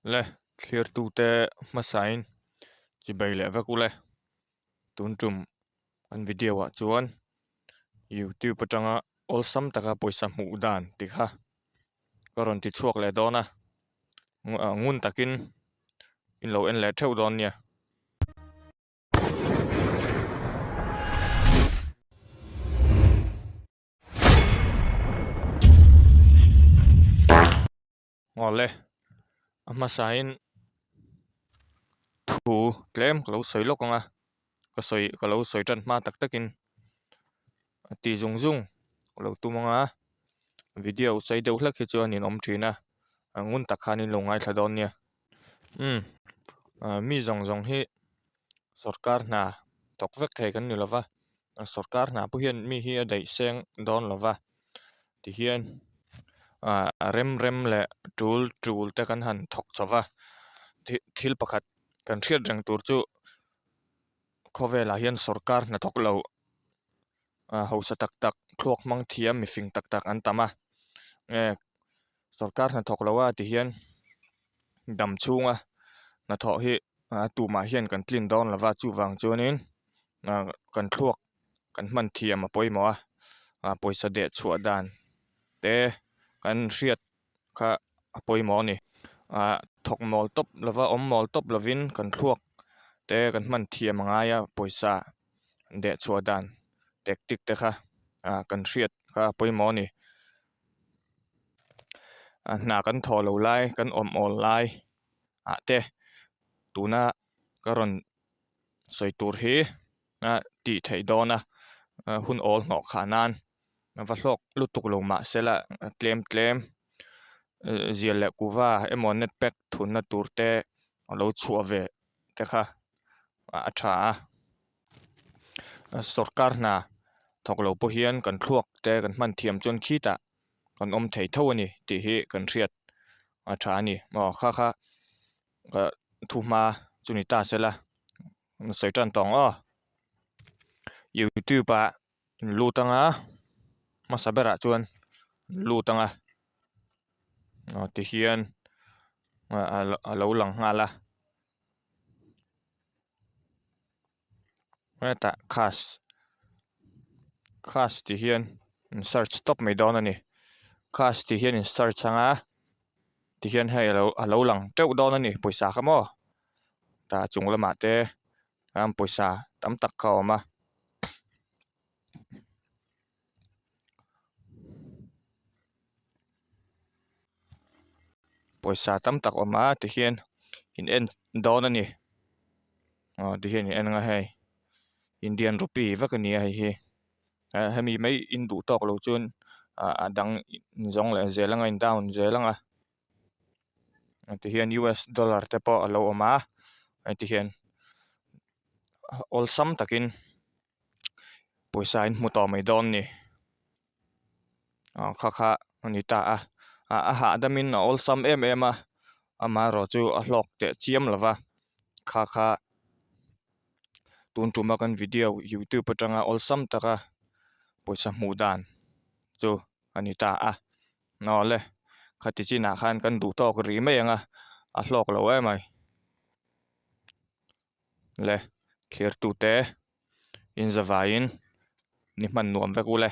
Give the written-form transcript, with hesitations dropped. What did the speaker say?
Le thlirtute hmasain chibei leh vek ule. Tun tum kan video ah chuan youtube atanga awlsam taka pawisa hmuh dan tih kha ka rawn ti chhuak leh dawn a ngun takin in lo en leh theuh dawn nia. Awle a hmasain thu tlem ka lo sawi lawk ang a ka sawi ka lo sawi tan hma tak takin a ti zung zung ka lo tum ang a video sei deuh hlek hi chuan in awm thin a ngun tak khan in lo ngaithla dawn nia umm mi zawng zawng hi sawrkar hna thawk vek thei kan ni lo va. Sawrkar hna pawh hian mi hi a daih seng dawn lo va tihian ah rem rem leh tul tul te kan han thawk chho va thil pakhat kan hriat reng tur chu khawvelah hian sawrkar hna thawk lo ah hausa tak tak thluak hmang thiam mifing tak tak an tam a nge sawrkar hna thawk lo a tihian dam chhunga hnathawh hi tumah hian kan tlin dawn lo va chuvang chuanin. Kan thluak kan hman thiam a pawimawh a ah pawisa deh chhuah dan te kan hriat kha a pawimawh a ni ah thawk mawl tawp lova awm mawl tawp lovin kan thluak te kan hman thiam a ngai a pawisa deh chhuah dan tactic te kha ah kan hriat kha a pawimawh a ni ah hna kan thawh loh lai kan awm awl lai ah te tuna ka rawn. Sawi tur hi a tih theih dawn a hun awl hnawh khah nan a va hlawk lutuk lo mah se la tlem tlem zial leh kuva emaw net pack thunna tur te a lo chhuah ve te kha a tha a sawrkar hna thawk lo pawh hian kan thluak te kan hman thiam chuan khitah kan awm thei tho a ni tih hi kan hriat a tha a ni aw kha kha. Thu hma chu ni ta sela sawi tan tawng aw youtube ah in lut anga hmasa berah chuan lut anga aw tihian a lo lang nghal a hetah khas khas tih hian in search tawp mai dawn a ni khas tih hian in search anga. Tihian hei alo alo lang teuh dawn a ni pawisa kha maw tah a chung lamah te chuan pawisa tam tak kha a awm a. Pawisa tam tak a awm a tihian in en dawn a ni aw tihian in en ang a hei Indian rupee vek a ni a hei hi. Hemi mai in duh tawk lo chuan ah a dang in zawng leh zel anga in down zel anga tihian US dollar te pawh a lo awm a hei tihian awlsam takin pawisa in hmu tawh mai dawn a ni aw kha kha a ni ta a a hahdam in a awlsam em em a amaherawh chu a hlawk teh chiam lo va kha kha. Tun tuma kan video youtube atanga awlsam taka pawisa hmuh dan chu a ni ta a nawle khati chinah khan kan duh tawk rih mai ang a a hlawk lo em mai le thlir tute in zavaiin ni hman nuam vek ule.